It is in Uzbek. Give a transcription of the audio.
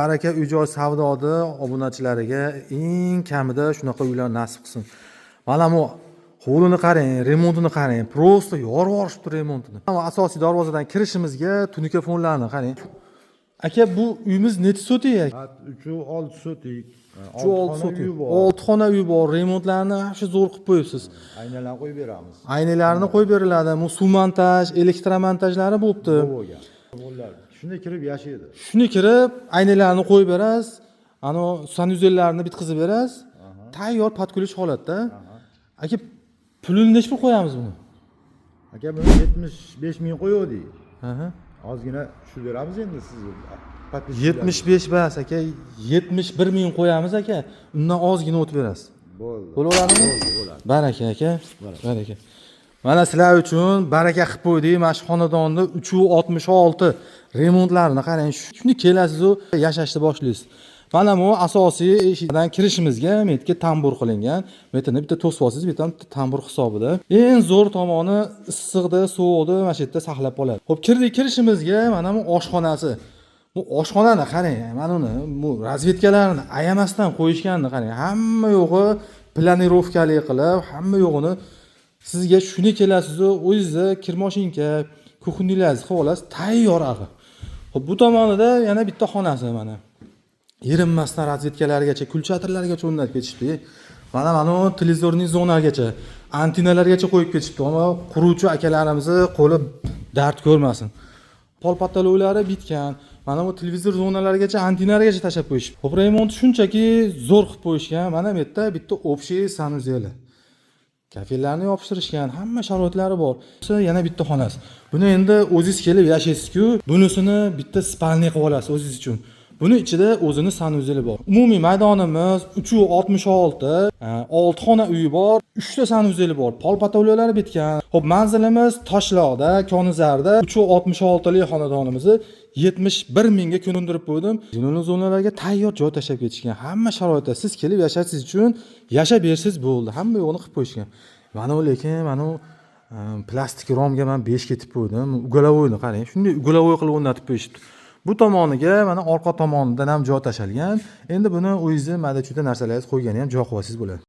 Baraka uy joy savdoda obunachilariga eng kamida shunaqa uylar nasib qilsin. Mana bu hovlini qarang, remontini qarang, просто yorib yuborishibdi remontini. Mana asosiy darvozadan kirishimizga tunuka fonlarni qarang. Aka, bu uyimiz nechi sotik? 3,6 sotik. 3,6 sotik. 6 xona uy bor, remontlarni вообще zo'r qilib qo'yibsiz. Aynalarni qo'yib beramiz. Aynalarni qo'yib beriladi. Bu suv montaj, elektromontajlari bo'libdi. Bo'lgan. Bo'ladi. Shunday kirib yashaydi. Shuni kirib, aynalarni qo'yib berasiz, ano санузел larni bitkazib berasiz. Tayyor под ключ holatda. Aka, pulini nechi pul qo'yamiz buni? Aka, buni 75 ming qo'yuvdik. Ozgina tushirib beramiz endi sizni подписчик lar. 75 bas aka, 71 ming qo'yamiz aka. Undan ozgina o'tib berasiz. Bo'ldi. Bo'laveradimi? Bo'ldi, bo'ladi. Baraka aka. Baraka. Mana sizlar uchun baraka qilib qo'ydik mana shu xonadonni 3,66 remontlarini qarang. Shuni kelasiz-u yashashni boshlaysiz. Mana bu asosiy eshikdan kirishimizga bu yerga tambur qilingan. Bu yerda bitta to'sib olsangiz, bu yerdan bitta tambur hisobida. Eng zo'r tomoni issiqda, sovuqda mana shu yerda saqlab qoladi. Xo'p, kirdik, kirishimizga mana bu oshxonasi. Bu oshxonani qarang, mana uni bu розетка larni ayamasdan qo'yishganini qarang. Hamma yo'g'i планировка li qilib, hamma yo'g'ini sizga shuni kelasiz-u, o'zingizni kirmoshinka, кухня laringizni qilib olasiz, tayyor ag'i. Xo'p, bu tomonida yana bitta xonasi mana. Erinmasdan розетка largacha, kulchatirlargacha o'rnatib ketishibdi. Mana bu телевизорный zonagacha, antennalargacha qo'yib ketishibdi. Ammo quruvchi akalarimizni qo'li dard ko'rmasin. Пол потолок lari bitgan. Mana bu televizor zonalarigacha, antennalargacha tashlab qo'yishibdi. Xo'p, remont shunchaki zo'r qilib qo'yishgan. Mana bu yerda bitta общий санузел i. Kafellarni yopishtirishgan, hamma sharoitlari bor. Yana bitta xonasi. Buni endi o'zingiz kelib yashaysiz-ku, bunisini bitta спальня qilib olasiz o'zingiz uchun. Buni ichida o'zini санузел i bor. Umumiy maydonimiz 3,66, 6 xona uyi bor, 3 ta санузел i bor. Пол потолок lari bitgan. Xo'p, manzilimiz Toshloqda, Konizarda 3,66 lik xonadonimizni 71 mingga ko'ndirib qo'ydim. Zinola zonalarga tayyor joy tashlab ketishgan. Hamma sharoitda siz kelib yashashingiz uchun yashab bersangiz bo'ldi. Hamma yo'g'ini qilib qo'yishgan. Mana u lekin mana u plastik romga man 5 ketib qo'ydim. Угловой ni qarang, shunday угловой qilib o'rnatib qo'yishibdi. Bu tomoniga mana orqa tomonidan ham joy tashalgan. Endi buni o'zingizni mayda-chuyda narsalaringizni qo'ygani ham joy qilib olsangiz bo'ladi.